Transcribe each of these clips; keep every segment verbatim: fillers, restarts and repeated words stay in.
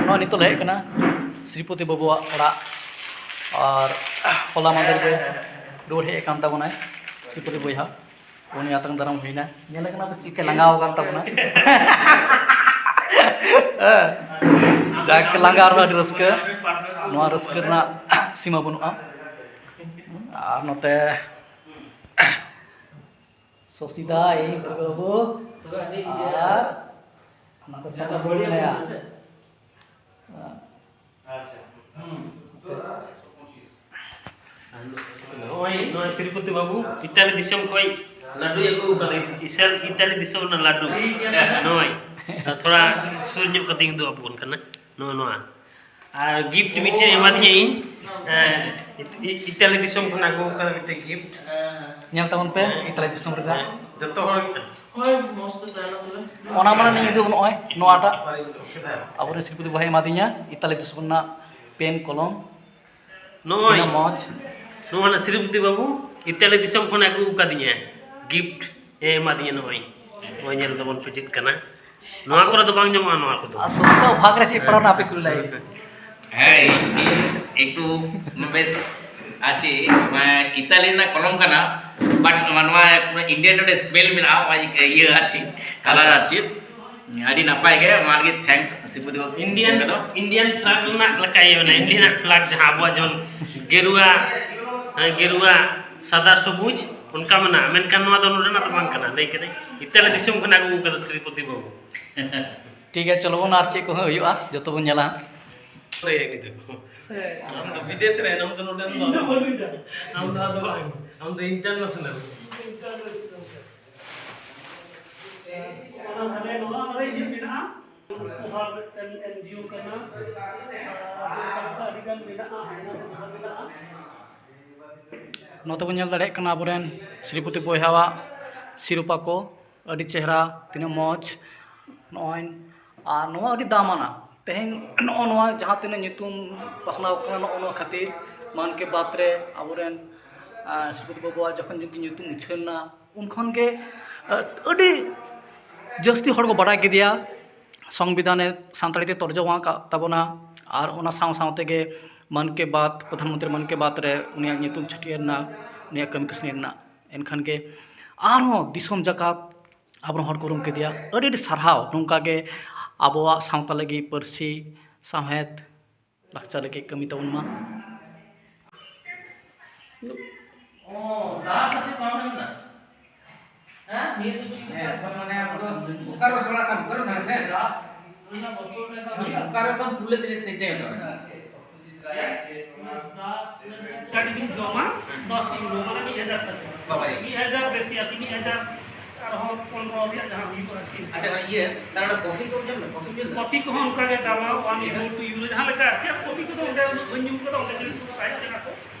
ᱱᱚᱣᱟ ᱱᱤᱛᱚᱜ ᱞᱮ ᱦᱮᱡ ᱠᱟᱱᱟ ᱥᱨᱤᱯᱚᱛᱤ ᱵᱟᱹᱵᱩᱣᱟᱜ ᱚᱲᱟᱜ, ᱟᱨ ᱦᱚᱞᱟ ᱢᱟᱫᱷᱮᱨ ᱜᱮ ᱨᱩᱣᱟᱹᱲ ᱦᱮᱡ ᱟᱠᱟᱱ ᱛᱟᱵᱚᱱᱟᱭ ᱥᱨᱤᱯᱚᱛᱤ ᱵᱚᱭᱦᱟ᱾ ᱩᱱᱤ ᱟᱛᱟᱝ ᱫᱟᱨᱟᱢ ᱦᱩᱭᱱᱟ, ᱧᱮᱞ ᱠᱟᱱᱟ ᱯᱮ ᱪᱮᱫ ᱞᱮᱠᱟ ᱞᱟᱸᱜᱟᱣ ᱟᱠᱟᱱ ᱛᱟᱵᱚᱱᱟ᱾ ᱦᱮᱸ᱾ ᱡᱟᱠ, ᱞᱟᱸᱜᱟ ᱨᱮᱦᱚᱸ ᱟᱹᱰᱤ ᱨᱟᱹᱥᱠᱟᱹ, ᱱᱚᱣᱟ ᱨᱟᱹᱥᱠᱟᱹ ᱨᱮᱱᱟᱜ ᱥᱤᱢᱟᱹ ᱵᱟᱹᱱᱩᱜᱼᱟ᱾ ᱟᱨ ᱱᱚᱛᱮ ᱥᱚᱥᱤᱫᱟ, ᱤᱧ ᱫᱩᱨᱜᱟᱹ ᱵᱟᱹᱵᱩ, ᱟᱨ ᱱᱚᱛᱮ ᱥᱚᱢᱚᱭ ᱵᱟᱹᱵᱩ ᱢᱮᱱᱟᱭᱟ᱾ ᱱᱚᱜᱼᱚᱭ ᱱᱚᱜᱼᱚᱭ ᱥᱨᱤᱯᱚᱛᱤ ᱵᱟᱹᱵᱩ ᱤᱛᱟᱞᱤ ᱫᱤᱥᱚᱢ ᱠᱷᱚᱱ ᱞᱟᱹᱰᱩᱭ ᱟᱹᱜᱩ ᱠᱟᱫᱟ᱾ ᱤᱥᱟᱞ ᱤᱛᱟᱞᱤ ᱫᱤᱥᱚᱢ ᱨᱮᱱᱟᱜ ᱞᱟᱹᱰᱩ᱾ ᱱᱚᱜᱼᱚᱭ ᱛᱷᱚᱲᱟ ᱥᱩᱨ ᱧᱚᱜ ᱠᱟᱛᱮᱧ ᱩᱫᱩᱜ ᱟᱵᱚᱱ ᱠᱟᱱᱟ᱾ ᱱᱚᱜᱼᱚ ᱱᱚᱣᱟ᱾ ᱟᱨ ᱜᱤᱯᱷᱴ ᱢᱤᱫᱴᱮᱱ ᱮᱢᱟᱫᱤᱧᱟᱹ ᱤᱧ, ᱮᱸ, ᱤ-, ᱤ-, ᱤᱛᱟᱞᱤ ᱫᱤᱥᱚᱢ ᱠᱷᱚᱱ ᱟᱹᱜᱩ ᱠᱟᱫᱟ ᱢᱤᱫᱴᱮᱱ ᱜᱤᱯᱷᱴ᱾ ᱧᱮᱞ ᱛᱟᱵᱚᱱ ᱯᱮ, ᱤᱛᱟᱞᱤ ᱫᱤᱥᱚᱢ ᱨᱮᱱᱟᱜ᱾ ᱡᱚᱛᱚ ᱦᱚᱲ ᱜᱮ᱾ ᱚᱱᱟ ᱢᱟᱱᱮ ᱱᱤᱭᱟᱹ ᱫᱚ ᱱᱚᱜᱼᱚᱭ ᱱᱚᱣᱟᱴᱟᱜ ᱟᱵᱚᱨᱮᱱ ᱥᱨᱤᱯᱚᱛᱤ ᱵᱚᱭᱦᱟᱭ ᱮᱢᱟᱫᱤᱧᱟ ᱤᱛᱟᱞᱤ ᱫᱤᱥᱚᱢ ᱨᱮᱱᱟᱜ ᱯᱮᱱ ᱠᱚᱞᱚᱢ᱾ ᱱᱚᱜᱼᱚᱭ᱾ ᱛᱤᱱᱟᱹᱜ ᱢᱚᱡᱽ᱾ ᱱᱚᱣᱟ ᱥᱨᱤᱯᱚᱛᱤ ᱵᱟᱹᱵᱩ ᱤᱛᱟᱞᱤ ᱫᱤᱥᱚᱢ ᱠᱷᱚᱱ ᱟᱹᱜᱩ ᱟᱠᱟᱫᱤᱧᱟ, ᱜᱤᱯᱷᱴ ᱮ ᱮᱢᱟᱫᱤᱧᱟ᱾ ᱱᱚᱜᱼᱚᱭ, ᱱᱚᱜᱼᱚᱭ ᱧᱮᱞ ᱛᱟᱵᱚᱱ ᱯᱮ ᱪᱮᱫ ᱠᱟᱱᱟ᱾ ᱱᱚᱣᱟ ᱠᱚᱨᱮ ᱫᱚ ᱵᱟᱝ ᱧᱟᱢᱚᱜᱼᱟ ᱱᱚᱣᱟ ᱠᱚᱫᱚ᱾ ᱟᱨ ᱥᱚᱥᱤᱫᱟ ᱵᱷᱟᱜᱽ ᱨᱮ ᱪᱮᱫ ᱯᱟᱲᱟᱣᱱᱟ ᱟᱯᱮ ᱠᱚ ᱞᱟᱹᱭ? ᱦᱮᱸ, ᱤᱧ, ᱤᱧ ᱮᱠᱴᱩ ᱵᱮᱥ ᱟᱪᱪᱷᱟ, ᱢᱟᱱᱮ ᱤᱛᱟᱞᱤ ᱨᱮᱱᱟᱜ ᱠᱚᱞᱚᱢ ᱠᱟᱱᱟ, but ᱱᱚᱣᱟ ᱯᱩᱨᱟᱹ ᱤᱱᱰᱤᱭᱟᱱ ᱢᱤᱫᱴᱮᱡ ᱥᱯᱮᱞ ᱢᱮᱱᱟᱜᱼᱟ, ᱚᱱᱟ ᱤᱭᱟᱹ ᱟᱨ ᱪᱮᱫ, ᱠᱟᱞᱟᱨ ᱟᱨ ᱪᱮᱫ᱾ ᱟᱹᱰᱤ ᱱᱟᱯᱟᱭ ᱜᱮ, ᱚᱱᱟ ᱞᱟᱹᱜᱤᱫ ᱛᱷᱮᱝᱠᱥ ᱥᱤᱵᱩ ᱫᱮᱵ ᱤᱱᱰᱤᱭᱟᱱ, ᱜᱚᱢᱠᱮ ᱫᱚ᱾ ᱤᱱᱰᱤᱭᱟᱱ ᱯᱷᱞᱟᱜ ᱨᱮᱱᱟᱜ ᱞᱮᱠᱟ ᱜᱮ, ᱢᱟᱱᱮ ᱤᱱᱰᱤᱭᱟᱱ ᱯᱷᱞᱟᱜ ᱡᱟᱦᱟᱸ ᱟᱵᱚᱣᱟᱜ ᱡᱮᱢᱚᱱ ᱜᱮᱨᱩᱣᱟ, ᱦᱮᱸ, ᱜᱮᱨᱩᱣᱟ, ᱥᱟᱫᱟ ᱥᱚᱵᱩᱡᱽ, ᱚᱱᱠᱟ ᱢᱮᱱᱟᱜᱼᱟ, ᱢᱮᱱᱠᱷᱟᱱ ᱱᱚᱣᱟ ᱫᱚ ᱱᱚᱰᱮᱱᱟᱜ ᱫᱚ ᱵᱟᱝ ᱠᱟᱱᱟ, ᱞᱟᱹᱭ ᱠᱟᱹᱫᱟᱹᱧ ᱤᱛᱟᱞᱤ ᱫᱤᱥᱚᱢ ᱠᱷᱚᱱ ᱟᱹᱜᱩ ᱠᱟᱫᱟ ᱥᱨᱤᱯᱚᱛᱤ ᱵᱟᱹᱵᱩ᱾ ᱴᱷᱤᱠ ᱜᱮᱭᱟ, ᱪᱚᱞᱚ ᱵᱚᱱ ᱟᱨ ᱪᱮᱫ ᱠᱚ ᱦᱩᱭᱩᱜᱼᱟ, ᱡᱚᱛᱚ ᱵᱚᱱ ᱧᱮᱞᱟ ᱦᱟᱸᱜ᱾ ᱞᱟᱹᱭ ᱠᱮᱫᱟ ᱠᱚ᱾ ᱟᱢ ᱫᱚ ᱵᱤᱫᱮᱥ ᱨᱮ, ᱟᱢ ᱫᱚ ᱱᱚᱰᱮᱱ ᱫᱚ ᱤᱧ ᱫᱚ ᱵᱟᱹᱱᱩᱧᱟ᱾ ᱟᱢ ᱫᱚ ᱟᱫᱚ ᱵᱟᱝ, ᱟᱢ ᱫᱚ ᱤᱱᱴᱟᱨᱱᱮᱥᱱᱟᱞ᱾ ᱚᱱᱟ ᱫᱷᱟᱨᱮ ᱱᱚᱣᱟ ᱫᱷᱟᱨᱮ ᱤᱭᱟᱹ ᱢᱮᱱᱟᱜᱼᱟ, ᱩᱯᱚᱦᱟᱨ ᱢᱤᱫᱴᱮᱱ ᱮᱱᱡᱤᱭᱳ ᱠᱟᱱᱟ, ᱟᱨ ᱟᱹᱰᱤᱜᱟᱱ ᱢᱮᱱᱟᱜᱼᱟ, ᱦᱟᱱᱟ ᱱᱚᱣᱟ ᱢᱮᱱᱟᱜᱼᱟ᱾ ᱱᱚᱛᱮ ᱵᱚᱱ ᱧᱮᱞ ᱫᱟᱲᱮᱭᱟᱜ ᱠᱟᱱᱟ ᱟᱵᱚᱨᱮᱱ ᱥᱨᱤᱯᱚᱛᱤ ᱵᱚᱭᱦᱟᱣᱟᱜ ᱥᱤᱨᱯᱟ ᱠᱚ, ᱟᱹᱰᱤ ᱪᱮᱦᱨᱟ, ᱛᱤᱱᱟᱹᱜ ᱢᱚᱡᱽ ᱱᱚᱜᱼᱚᱭ᱾ ᱟᱨ ᱱᱚᱣᱟ ᱟᱹᱰᱤ ᱫᱟᱢᱟᱱᱟᱜ, ᱛᱮᱦᱮᱧ ᱱᱚᱜᱼᱚ ᱱᱚᱣᱟ ᱡᱟᱦᱟᱸ ᱛᱤᱱᱟᱹᱜ ᱧᱩᱛᱩᱢ ᱯᱟᱥᱱᱟᱣ ᱠᱟᱱᱟ, ᱱᱚᱜᱼᱚ ᱱᱚᱣᱟ ᱠᱷᱟᱹᱛᱤᱨ ᱢᱟᱱ ᱠᱤ ᱵᱟᱛ ᱨᱮ ᱟᱵᱚᱨᱮᱱ, ᱟᱸ, ᱥᱨᱤᱯᱚᱛᱤ ᱵᱟᱵᱩᱣᱟᱜ ᱡᱚᱠᱷᱚᱱ ᱧᱩᱛᱩᱢ ᱩᱪᱷᱟᱹᱱ ᱮᱱᱟ, ᱩᱱ ᱠᱷᱚᱱ ᱜᱮ, ᱟᱸ, ᱟᱹᱰᱤ ᱡᱟᱹᱥᱛᱤ ᱦᱚᱲ ᱠᱚ ᱵᱟᱰᱟᱭ ᱠᱮᱫᱮᱭᱟ᱾ ᱥᱚᱝᱵᱤᱫᱷᱟᱱᱮ ᱥᱟᱱᱛᱟᱲᱤ ᱛᱮ ᱛᱚᱨᱡᱚᱢᱟ ᱟᱠᱟᱫ ᱛᱟᱵᱚᱱᱟ, ᱟᱨ ᱚᱱᱟ ᱥᱟᱶ ᱥᱟᱶ ᱛᱮᱜᱮ ᱢᱚᱱ ᱠᱤ ᱵᱟᱛ, ᱯᱨᱚᱫᱷᱟᱱ ᱢᱚᱱᱛᱨᱤ ᱢᱚᱱ ᱠᱤ ᱵᱟᱛ ᱨᱮ ᱩᱱᱤᱭᱟᱜ ᱧᱩᱛᱩᱢ ᱪᱷᱟᱹᱴᱭᱟᱹᱨ ᱨᱮᱱᱟᱜ, ᱩᱱᱤᱭᱟᱜ ᱠᱟᱹᱢᱤ ᱠᱟᱹᱥᱱᱤ ᱨᱮᱱᱟᱜ, ᱮᱱᱠᱷᱟᱱ ᱜᱮ ᱟᱨᱦᱚᱸ ᱫᱤᱥᱚᱢ ᱡᱟᱠᱟᱛ ᱟᱵᱚᱨᱮᱱ ᱦᱚᱲ ᱠᱚ ᱩᱨᱩᱢ ᱠᱮᱫᱮᱭᱟ᱾ ᱟᱹᱰᱤ ᱟᱹᱰᱤ ᱥᱟᱨᱦᱟᱣ, ᱱᱚᱝᱠᱟ ᱜᱮ ᱟᱵᱚᱣᱟᱜ ᱥᱟᱶᱛᱟ ᱞᱟᱹᱜᱤᱫ, ᱯᱟᱹᱨᱥᱤ, ᱥᱟᱶᱦᱮᱫ, ᱞᱟᱠᱪᱟᱨ ᱞᱟᱹᱜᱤᱫ ᱠᱟᱹᱢᱤ ᱛᱟᱵᱚᱱ ᱢᱟ᱾ ᱚ, ᱫᱟᱜ ᱠᱟᱛᱮ ᱵᱟᱝ ᱦᱩᱭᱩᱜᱼᱟ᱾ ᱦᱮᱸ, ᱱᱤᱭᱟᱹ ᱫᱚ ᱪᱮᱫ ᱦᱮᱸ, ᱞᱮᱠᱟ? ᱢᱟᱱᱮ ᱟᱵᱚ ᱫᱚ ᱵᱚᱠᱟᱨᱚ ᱥᱟᱞᱟᱜ ᱠᱷᱟᱱ ᱵᱚᱠᱟᱨᱚ ᱛᱟᱦᱮᱸ ᱥᱮ? ᱫᱟᱜ ᱨᱮᱱᱟᱜ ᱵᱚᱛᱚᱞ ᱨᱮ ᱫᱟᱜ ᱩᱱᱤ ᱢᱮᱱᱟᱜᱼᱟ᱾ ᱵᱚᱠᱟᱨᱚ ᱠᱷᱚᱱ ᱯᱩᱞᱮ ᱛᱮ ᱛᱮ ᱛᱮ ᱫᱟᱜ ᱨᱮᱱᱟᱜ ᱜᱟᱹᱰᱤ ᱵᱤᱱ ᱡᱚᱢᱟ, ᱫᱚᱥ ᱤᱭᱩᱨᱳ, ᱢᱟᱱᱮ ᱢᱤᱫ ᱦᱟᱡᱟᱨ ᱴᱟᱠᱟ᱾ ᱵᱟᱵᱟᱨᱮ᱾ ᱢᱤᱫ ᱦᱟᱡᱟᱨ ᱵᱮᱥᱤ ᱟᱨᱠᱤ, ᱢᱤᱫ ᱦᱟᱡᱟᱨ ᱟᱨᱦᱚᱸ ᱯᱚᱱᱨᱚ ᱨᱮᱭᱟᱜ ᱡᱟᱦᱟᱸ ᱦᱩᱭᱩᱜᱼᱟ ᱟᱨᱠᱤ᱾ ᱟᱪᱪᱷᱟ, ᱚᱱᱟ ᱤᱭᱟᱹ, ᱛᱟᱦᱞᱮ ᱚᱱᱟ ᱠᱚᱯᱷᱤ ᱠᱚᱢ ᱡᱚᱢ ᱫᱟ? ᱠᱚᱯᱷᱤᱢ ᱡᱚᱢ ᱫᱟ? ᱠᱚᱯᱷᱤ ᱠᱚᱦᱚᱸ ᱚᱱᱠᱟ ᱜᱮ ᱫᱟᱢᱟ, ᱚᱣᱟᱱ ᱤᱭᱩᱨᱳ, ᱴᱩ ᱤᱭᱩᱨᱳ, ᱡᱟᱦᱟᱸ ᱞᱮᱠᱟ ᱟᱨᱠᱤ᱾ ᱟᱨ ᱠᱚᱯᱷᱤ ᱠᱚᱫᱚ ᱚᱸᱰᱮ ᱩᱱᱟᱹᱜ ᱵᱟᱹᱧ ᱧᱩ ᱠᱟᱫᱟ, ᱚᱸᱰᱮ ᱜᱮ ᱛᱟᱦᱮᱸ ᱠᱟᱱᱟ ᱠᱚ᱾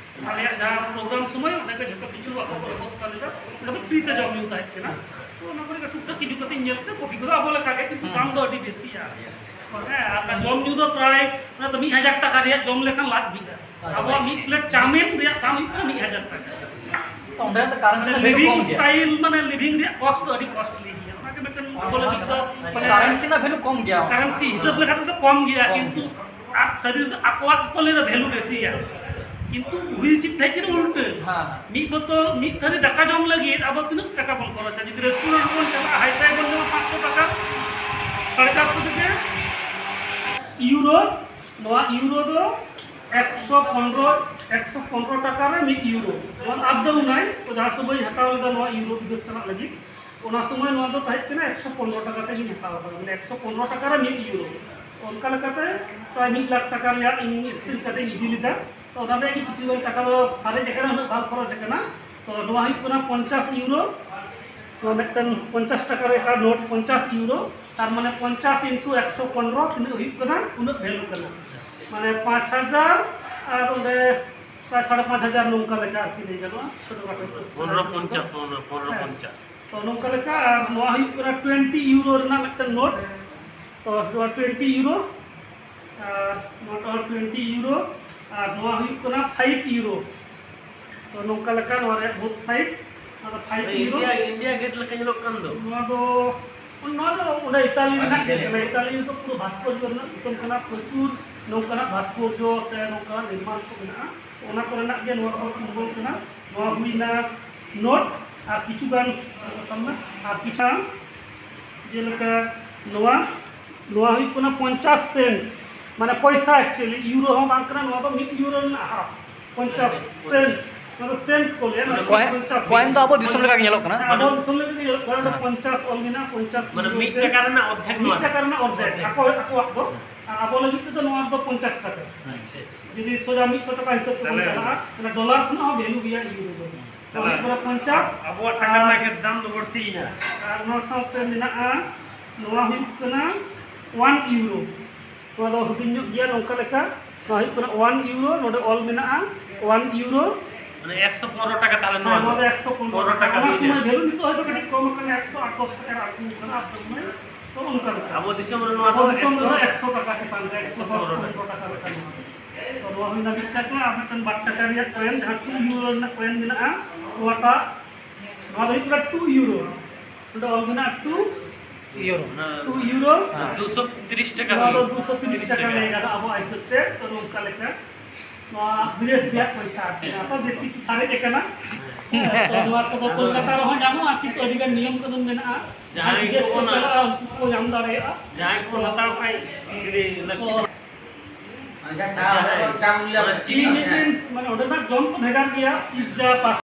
ᱟᱞᱮᱭᱟᱜ ᱡᱟᱦᱟᱸ ᱯᱨᱳᱜᱨᱟᱢ ᱥᱚᱢᱚᱭ ᱚᱸᱰᱮ ᱜᱮ ᱡᱷᱚᱛᱚ ᱠᱤᱪᱷᱩ ᱟᱠᱚ ᱠᱚ ᱵᱮᱵᱚᱥᱛᱷᱟ ᱞᱮᱫᱟ, ᱚᱸᱰᱮ ᱫᱚ ᱯᱷᱨᱤ ᱛᱮ ᱡᱚᱢ ᱧᱩ ᱛᱟᱦᱮᱸ ᱠᱟᱱᱟ᱾ ᱛᱚ ᱚᱱᱟ ᱠᱚᱨᱮ ᱜᱮ ᱴᱩᱠ ᱴᱟᱠ ᱠᱤᱪᱷᱩ ᱠᱟᱛᱮᱧ ᱧᱮᱞ ᱠᱮᱫᱟ, ᱠᱚᱯᱷᱤ ᱠᱚᱫᱚ ᱟᱵᱚ ᱞᱮᱠᱟ ᱜᱮ, ᱠᱤᱱᱛᱩ ᱦᱩᱸ᱾ ᱫᱟᱢ ᱫᱚ ᱟᱹᱰᱤ ᱵᱮᱥᱤᱭᱟ᱾ ᱦᱮᱸ, ᱟᱨ ᱚᱱᱟ ᱡᱚᱢ ᱧᱩ ᱫᱚ ᱯᱨᱟᱭ ᱚᱱᱟ ᱫᱚ ᱢᱤᱫ ᱦᱟᱡᱟᱨ ᱴᱟᱠᱟ ᱨᱮᱭᱟᱜ ᱡᱚᱢ ᱞᱮᱠᱷᱟᱱ ᱞᱟᱡ ᱵᱤᱜᱼᱟ᱾ ᱟᱪᱪᱷᱟ᱾ ᱟᱵᱚᱣᱟᱜ ᱢᱤᱫ ᱯᱞᱮᱴ ᱪᱟᱣᱢᱤᱱ ᱨᱮᱭᱟᱜ ᱫᱟᱢ ᱦᱩᱭᱩᱜ ᱠᱟᱱᱟ ᱢᱤᱫ ᱦᱟᱡᱟᱨ ᱴᱟᱠᱟ᱾ ᱛᱚ ᱚᱸᱰᱮ ᱫᱚ ᱠᱟᱨᱮᱱᱥᱤ ᱢᱟᱱᱮ ᱫᱚ ᱞᱤᱵᱷᱤᱝ ᱠᱚᱢ ᱜᱮᱭᱟ᱾ ᱥᱴᱟᱭᱤᱞ, ᱢᱟᱱᱮ ᱞᱤᱵᱷᱤᱝ ᱨᱮᱭᱟᱜ ᱠᱚᱥᱴ ᱫᱚ ᱟᱹᱰᱤ ᱠᱚᱥᱴᱞᱤ ᱜᱮᱭᱟ᱾ ᱚᱱᱟ ᱜᱮ ᱢᱤᱫᱴᱮᱱ ᱟᱵᱚ ᱞᱟᱹᱜᱤᱫ ᱫᱚ ᱢᱟᱱᱮ ᱠᱟᱨᱮᱱᱥᱤ ᱨᱮᱱᱟᱜ ᱵᱷᱮᱞᱩ ᱠᱚᱢ ᱜᱮᱭᱟ᱾ ᱠᱟᱨᱮᱱᱥᱤ ᱦᱤᱥᱟᱹᱵ ᱞᱮᱠᱟ ᱛᱮᱫᱚ ᱠᱚᱢ ᱜᱮᱭᱟ, ᱠᱚᱢ ᱠᱤᱱᱛᱩ ᱜᱮᱭᱟ᱾ ᱟᱨ ᱥᱟᱹᱨᱤ ᱟᱠᱚᱣᱟᱜ ᱜᱮᱠᱚ ᱞᱟᱹᱭᱫᱟ ᱵᱷᱮᱞᱩ ᱵᱮᱥᱤᱭᱟ, ᱠᱤᱱᱛᱩ ᱦᱩᱭ ᱩᱪᱤᱛ ᱛᱟᱦᱮᱸ ᱠᱟᱱᱟ ᱩᱞᱴᱟᱹ᱾ ᱦᱮᱸ᱾ ᱢᱤᱫ ᱵᱚᱛᱚᱞ, ᱢᱤᱫ ᱛᱷᱟᱹᱨᱤ ᱫᱟᱠᱟ ᱡᱚᱢ ᱞᱟᱹᱜᱤᱫ ᱟᱵᱚ ᱛᱤᱱᱟᱹᱜ ᱴᱟᱠᱟ ᱵᱚᱱ ᱠᱷᱚᱨᱚᱪᱟ? ᱡᱩᱫᱤ ᱨᱮᱥᱴᱩᱨᱮᱱᱴ ᱵᱚᱱ ᱪᱟᱞᱟᱜᱼᱟ, ᱦᱟᱭ ᱯᱷᱟᱭ ᱵᱚᱱ ᱡᱚᱢᱟ ᱯᱟᱸᱪᱥᱚ ᱴᱟᱠᱟ, ᱥᱟᱲᱮ ᱪᱟᱨᱥᱚ ᱴᱟᱠᱟ ᱤᱭᱩᱨᱳ, ᱱᱚᱣᱟ ᱤᱭᱩᱨᱳ ᱫᱚ ᱮᱠᱥᱚ ᱯᱚᱱᱨᱚ, ᱮᱠᱥᱚ ᱯᱚᱱᱨᱚ ᱴᱟᱠᱟ ᱨᱮ ᱢᱤᱫ ᱤᱭᱩᱨᱳ᱾ ᱱᱚᱣᱟ ᱟᱯ ᱰᱟᱣᱩᱱ ᱟᱭ, ᱛᱚ ᱡᱟᱦᱟᱸ ᱥᱚᱢᱚᱭ ᱦᱟᱛᱟᱣ ᱞᱮᱫᱟ ᱱᱚᱣᱟ ᱤᱭᱩᱨᱳ ᱵᱤᱫᱮᱥ ᱪᱟᱞᱟᱜ ᱞᱟᱹᱜᱤᱫ, ᱚᱱᱟ ᱥᱚᱢᱚᱭ ᱱᱚᱣᱟ ᱫᱚ ᱛᱟᱦᱮᱸ ᱠᱟᱱᱟ ᱮᱠᱥᱚ ᱯᱚᱱᱨᱚ ᱴᱟᱠᱟ ᱛᱮ ᱤᱧ ᱦᱟᱛᱟᱣ ᱟᱠᱟᱫᱟ, ᱢᱟᱱᱮ ᱮᱠᱥᱚ ᱯᱚᱱᱨᱚ ᱴᱟᱠᱟ ᱨᱮ ᱢᱤᱫ ᱤᱭᱩᱨᱳ᱾ ᱚᱱᱠᱟ ᱞᱮᱠᱟᱛᱮ ᱯᱨᱟᱭ ᱢᱤᱫ ᱞᱟᱠᱷ ᱴᱟᱠᱟ ᱨᱮᱭᱟᱜ ᱤᱧ ᱮᱠᱥᱪᱮᱧᱡᱽ ᱠᱟᱛᱮ ᱤᱧ ᱤᱫᱤ ᱞᱮᱫᱟ᱾ ᱛᱚ ᱚᱱᱟ ᱨᱮᱭᱟᱜ ᱜᱮ ᱠᱤᱪᱷᱩ ᱜᱟᱱ ᱴᱟᱠᱟ ᱫᱚ ᱥᱟᱨᱮᱡ ᱟᱠᱟᱱᱟ, ᱩᱱᱟᱹᱜ ᱵᱟᱝ ᱠᱷᱚᱨᱚᱪ ᱟᱠᱟᱱᱟ᱾ ᱛᱚ ᱱᱚᱣᱟ ᱦᱩᱭᱩᱜ ᱠᱟᱱᱟ ᱯᱚᱧᱪᱟᱥ ᱤᱭᱩᱨᱳ, ᱱᱚᱣᱟ ᱢᱤᱫᱴᱮᱱ ᱯᱚᱧᱪᱟᱥ ᱴᱟᱠᱟ ᱨᱮᱭᱟᱜ ᱱᱳᱴ, ᱯᱚᱧᱪᱟᱥ ᱤᱭᱩᱨᱳ, ᱛᱟᱨ ᱢᱟᱱᱮ ᱯᱚᱧᱪᱟᱥ ᱤᱱᱴᱩ ᱮᱠᱥᱚ ᱯᱚᱱᱨᱚ ᱛᱤᱱᱟᱹᱜ ᱦᱩᱭᱩᱜ ᱠᱟᱱᱟ, ᱩᱱᱟᱹᱜ ᱵᱷᱮᱞᱩ ᱠᱟᱱᱟ᱾ ᱢᱟᱱᱮ ᱯᱟᱸᱪ ᱦᱟᱡᱟᱨ ᱟᱨ ᱚᱸᱰᱮ ᱯᱨᱟᱭ ᱥᱟᱲᱮ ᱯᱟᱸᱪ ᱦᱟᱡᱟᱨ ᱱᱚᱝᱠᱟ ᱞᱮᱠᱟ ᱟᱨᱠᱤ ᱞᱟᱹᱭ ᱜᱟᱱᱚᱜᱼᱟ, ᱪᱷᱳᱴᱳ ᱠᱷᱟᱴᱳ ᱦᱤᱥᱟᱹᱵ ᱛᱮ᱾ ᱯᱚᱱᱨᱚ ᱯᱚᱧᱪᱟᱥ, ᱯᱚᱱᱨᱚ, ᱯᱚᱱᱨᱚ ᱦᱮᱸ᱾ ᱯᱚᱧᱪᱟᱥ᱾ ᱛᱚ ᱱᱚᱝᱠᱟ ᱞᱮᱠᱟ, ᱟᱨ ᱱᱚᱣᱟ ᱦᱩᱭᱩᱜ ᱠᱟᱱᱟ ᱴᱩᱭᱮᱱᱴᱤ ᱤᱭᱩᱨᱳ ᱨᱮᱱᱟᱜ ᱢᱤᱫᱴᱮᱱ ᱱᱳᱴ᱾ ᱛᱚ ᱱᱚᱣᱟ ᱴᱩᱭᱮᱱᱴᱤ ᱤᱭᱩᱨᱳ, ᱟᱨ ᱱᱚᱣᱟ ᱴᱩᱭᱮᱱᱴᱤ ᱤᱭᱩᱨᱳ, ᱟᱨ ᱱᱚᱣᱟ ᱦᱩᱭᱩᱜ ᱠᱟᱱᱟ ᱯᱷᱟᱭᱤᱵᱷ ᱤᱭᱩᱨᱳ᱾ ᱛᱚ ᱱᱚᱝᱠᱟ ᱞᱮᱠᱟ ᱱᱚᱣᱟ ᱨᱮᱭᱟᱜ ᱵᱳᱛᱷ ᱥᱟᱭᱤᱰ, ᱱᱚᱣᱟ ᱫᱚ five euro. India, India gate ᱞᱮᱠᱟ ᱧᱮᱞᱚᱜ ᱠᱟᱱ ᱫᱚ᱾ ᱱᱚᱣᱟ ᱫᱚ ᱱᱚᱣᱟ ᱫᱚ ᱚᱸᱰᱮ ᱤᱛᱟᱞᱤ ᱨᱮᱱᱟᱜ ᱜᱮ ᱠᱟᱱᱟ᱾ ᱤᱛᱟᱞᱤ ᱫᱚ ᱯᱩᱨᱟᱹ ᱵᱷᱟᱥᱠᱚᱨᱡᱚ ᱨᱮᱱᱟᱜ ᱫᱤᱥᱚᱢ ᱠᱟᱱᱟ᱾ ᱯᱨᱚᱪᱩᱨ ᱱᱚᱝᱠᱟᱱᱟᱜ ᱵᱷᱟᱥᱠᱚᱨᱡᱚ ᱥᱮ ᱱᱚᱝᱠᱟᱱᱟᱜ ᱱᱤᱨᱢᱟᱱ ᱠᱚ ᱢᱮᱱᱟᱜᱼᱟ᱾ ᱚᱱᱟ ᱠᱚᱨᱮᱱᱟᱜ ᱜᱮ ᱱᱚᱣᱟ ᱫᱚ ᱥᱤᱢᱵᱚᱞ ᱠᱟᱱᱟ᱾ ᱱᱚᱣᱟ ᱦᱩᱭᱱᱟ ᱱᱳᱴ ᱟᱨ ᱠᱤᱪᱷᱩ ᱜᱟᱱ ᱥᱟᱢᱱᱟ ᱟᱨ ᱠᱤᱪᱷᱩ ᱡᱮᱞᱮᱠᱟ ᱱᱚᱣᱟ, ᱱᱚᱣᱟ ᱦᱩᱭᱩᱜ ᱠᱟᱱᱟ ᱯᱚᱧᱪᱟᱥ ᱥᱮᱱᱴ, ᱢᱟᱱᱮ ᱯᱚᱭᱥᱟ actually, ᱤᱭᱩᱨᱳ ᱦᱚᱸ ᱵᱟᱝ ᱠᱟᱱᱟ, ᱱᱚᱣᱟ ᱫᱚ ᱢᱤᱫ ᱤᱭᱩᱨᱳ ᱨᱮᱱᱟᱜ ᱦᱟᱯ, ᱯᱚᱧᱪᱟᱥ ᱥᱮᱱᱴ, ᱱᱚᱣᱟ ᱫᱚ ᱥᱮᱱᱴ ᱠᱚ ᱞᱟᱹᱭᱟ, ᱢᱟᱱᱮ ᱱᱚᱣᱟ ᱠᱚᱭᱮᱱ, ᱯᱚᱧᱪᱟᱥ ᱠᱚᱭᱮᱱ ᱫᱚ ᱟᱵᱚ ᱫᱤᱥᱚᱢ ᱞᱮᱠᱟ ᱜᱮ ᱧᱮᱞᱚᱜ ᱠᱟᱱᱟ᱾ ᱦᱮᱸ, ᱟᱵᱚ ᱫᱤᱥᱚᱢ ᱞᱮᱠᱟ ᱜᱮ ᱧᱮᱞᱚᱜ ᱠᱟᱱᱟ, ᱱᱚᱰᱮ ᱦᱮᱸ᱾ ᱯᱚᱧᱪᱟᱥ ᱚᱞ ᱢᱮᱱᱟᱜᱼᱟ, ᱯᱚᱧᱪᱟᱥ ᱢᱟᱱᱮ ᱤᱭᱩᱨᱳ ᱢᱤᱫ ᱥᱮᱱᱴ, ᱴᱟᱠᱟ ᱨᱮᱱᱟᱜ ᱚᱨᱫᱷᱮᱠ ᱢᱤᱫ ᱱᱚᱣᱟ ᱴᱟᱠᱟ ᱨᱮᱱᱟᱜ ᱚᱨᱫᱷᱮᱠ, ᱚᱨᱫᱷᱮᱠ᱾ ᱟᱠᱚ, ᱟᱠᱚᱣᱟᱜ ᱫᱚ᱾ ᱟᱨ ᱟᱵᱚ ᱞᱟᱹᱜᱤᱫ ᱛᱮᱫᱚ ᱱᱚᱣᱟ ᱫᱚ ᱯᱚᱧᱪᱟᱥ ᱴᱟᱠᱟ᱾ ᱟᱪᱪᱷᱟ, ᱟᱪᱪᱷᱟ᱾ ᱡᱩᱫᱤ ᱥᱚᱡᱟ ᱢᱤᱫ ᱥᱚ ᱴᱟᱠᱟ ᱦᱤᱥᱟᱹᱵ ᱛᱮᱵᱚᱱ ᱛᱟᱦᱞᱮ ᱪᱟᱞᱟᱜᱼᱟ, ᱚᱱᱟ ᱰᱚᱞᱟᱨ ᱠᱷᱚᱱᱟᱜ ᱦᱚᱸ ᱵᱷᱮᱞᱩ ᱜᱮᱭᱟ ᱤᱭᱩᱨᱳ ᱫᱚ᱾ ᱛᱟᱦᱞᱮ ᱱᱚᱣᱟ ᱦᱩᱭᱩᱜ ᱠᱟᱱᱟ ᱯᱚᱧᱪᱟᱥ, ᱟᱵᱚᱣᱟᱜ ᱴᱟᱠᱟ ᱟᱨ, ᱨᱮᱱᱟᱜ ᱜᱮ ᱫᱟᱢ ᱫᱚ ᱵᱟᱹᱲᱛᱤᱭᱮᱱᱟ᱾ ᱟᱨ ᱱᱚᱣᱟ ᱥᱟᱶᱛᱮ ᱢᱮᱱᱟᱜᱼᱟ, ᱱᱚᱣᱟ ᱦᱩᱭᱩᱜ ᱠᱟᱱᱟ ᱚᱣᱟᱱ ᱤᱭᱩᱨᱳ᱾ ᱱᱚᱣᱟ ᱫᱚ ᱦᱩᱰᱤᱧ ᱧᱚᱜ ᱜᱮᱭᱟ, ᱱᱚᱝᱠᱟ ᱞᱮᱠᱟ᱾ ᱱᱚᱣᱟ ᱦᱩᱭᱩᱜ ᱠᱟᱱᱟ ᱚᱣᱟᱱ ᱤᱭᱩᱨᱳ, ᱱᱚᱰᱮ ᱚᱞ ᱢᱮᱱᱟᱜᱼᱟ ᱚᱣᱟᱱ ᱤᱭᱩᱨᱳ᱾ ᱢᱟᱱᱮ ᱮᱠᱥᱚ ᱯᱚᱱᱨᱚ ᱴᱟᱠᱟ ᱛᱟᱦᱞᱮ ᱱᱚᱣᱟ ᱦᱮᱸ, ᱱᱚᱣᱟ ᱫᱚ᱾ ᱫᱚ ᱮᱠᱥᱚ ᱯᱚᱱᱨᱚ ᱯᱚᱱᱨᱚ ᱴᱟᱠᱟ᱾ ᱴᱟᱠᱟ ᱚᱱᱟ ᱵᱤᱞ ᱥᱚᱢᱚᱭ ᱜᱮ᱾ ᱵᱷᱮᱞᱩ ᱱᱤᱛᱚᱜ ᱦᱚᱭᱛᱳ ᱠᱟᱹᱴᱤᱡ ᱠᱚᱢ ᱟᱠᱟᱱᱟ, ᱮᱠᱥᱚ ᱟᱴᱷᱟᱥ ᱴᱟᱠᱟ ᱨᱮ ᱟᱹᱜᱩ ᱟᱠᱟᱱᱟ, ᱟᱯ ᱰᱟᱣᱩᱱ ᱢᱟᱱᱮ᱾ ᱛᱚ ᱚᱱᱠᱟ ᱞᱮᱠᱟ᱾ ᱟᱵᱚ ᱫᱤᱥᱚᱢ ᱨᱮ ᱱᱚᱣᱟ ᱟᱵᱚ ᱫᱚ ᱫᱤᱥᱚᱢ ᱨᱮᱫᱚ ᱮᱠᱥᱚ ᱮᱠᱥᱚ ᱴᱟᱠᱟ ᱪᱮᱛᱟᱱ ᱨᱮ, ᱮᱠᱥᱚ ᱫᱚᱥ ᱯᱚᱱᱨᱚ ᱴᱟᱠᱟ᱾ ᱯᱚᱱᱨᱚ ᱴᱟᱠᱟ ᱞᱮᱠᱟ ᱱᱚᱣᱟ᱾ ᱛᱚ ᱱᱚᱣᱟ ᱦᱩᱭᱱᱟ ᱢᱤᱫ ᱴᱟᱠᱟ, ᱟᱨ ᱢᱤᱫᱴᱟᱝ ᱵᱟᱨ ᱴᱟᱠᱟ ᱨᱮᱭᱟᱜ ᱠᱚᱭᱮᱱ, ᱡᱟᱦᱟᱸ ᱴᱩ ᱤᱭᱩᱨᱳ ᱨᱮᱱᱟᱜ ᱠᱚᱭᱮᱱ ᱢᱮᱱᱟᱜᱼᱟ, ᱱᱚᱣᱟᱴᱟᱜ, ᱱᱚᱣᱟ ᱫᱚ ᱦᱩᱭᱩᱜ ᱠᱟᱱᱟ ᱴᱩ ᱤᱭᱩᱨᱳ᱾ ᱱᱚᱰᱮ ᱚᱞ ᱢᱮᱱᱟᱜᱼᱟ ᱴᱩ ᱤᱭᱩᱨᱳ᱾ Two euro. ᱦᱮᱸ᱾ ᱫᱩᱥᱚ ᱛᱤᱨᱤᱥ ᱴᱟᱠᱟ ᱱᱚᱣᱟ ᱫᱚ ᱦᱩᱭᱩᱜᱼᱟ᱾ ᱫᱩᱥᱚ ᱛᱤᱨᱤᱥ ᱴᱟᱠᱟ ᱞᱟᱹᱭ ᱜᱟᱱᱚᱜᱼᱟ ᱟᱵᱚᱣᱟᱜ ᱦᱤᱥᱟᱹᱵ ᱛᱮ, ᱛᱚ ᱱᱚᱝᱠᱟ ᱞᱮᱠᱟ᱾ ᱱᱚᱣᱟ ᱵᱤᱫᱮᱥ ᱨᱮᱭᱟᱜ ᱯᱚᱭᱥᱟ ᱟᱨᱠᱤ, ᱱᱚᱣᱟ ᱫᱚ ᱵᱮᱥ ᱠᱤᱪᱷᱩ ᱥᱟᱨᱮᱡ ᱟᱠᱟᱱᱟ᱾ ᱦᱮᱸ, ᱛᱚ ᱱᱚᱣᱟ ᱠᱚᱫᱚ ᱠᱳᱞᱠᱟᱛᱟ ᱨᱮᱦᱚᱸ ᱧᱟᱢᱚᱜᱼᱟ, ᱠᱤᱱᱛᱩ ᱟᱹᱰᱤ ᱜᱟᱱ ᱱᱤᱭᱚᱢ ᱠᱟᱹᱱᱩᱱ ᱢᱮᱱᱟᱜᱼᱟ᱾ ᱡᱟᱦᱟᱸᱭ ᱵᱤᱫᱮᱥ ᱠᱚ ᱠᱚ ᱚᱱᱟ ᱪᱟᱞᱟᱜᱼᱟ, ᱩᱱᱠᱩ ᱠᱚ ᱧᱟᱢ ᱫᱟᱲᱮᱭᱟᱜᱼᱟ᱾ ᱡᱟᱦᱟᱸᱭ ᱠᱚ ᱦᱟᱛᱟᱣ ᱠᱷᱟᱡ ᱡᱩᱫᱤ ᱞᱟᱹᱠᱛᱤ ᱛᱚ ᱯᱟᱲᱟᱜ᱾ ᱟᱪᱪᱷᱟ, ᱪᱟ, ᱪᱟ ᱧᱩᱭᱟ᱾ ᱢᱟᱱᱮ ᱪᱤᱱᱤ ᱢᱤᱫ ᱢᱤᱫ ᱫᱤᱱ, ᱢᱟᱱᱮ ᱚᱸᱰᱮᱱᱟᱜ ᱡᱚᱢ ᱠᱚ ᱵᱷᱮᱜᱟᱨ ᱜᱮᱭᱟ, ᱯᱤᱡᱡᱟ, ᱯᱟᱥᱛᱟ᱾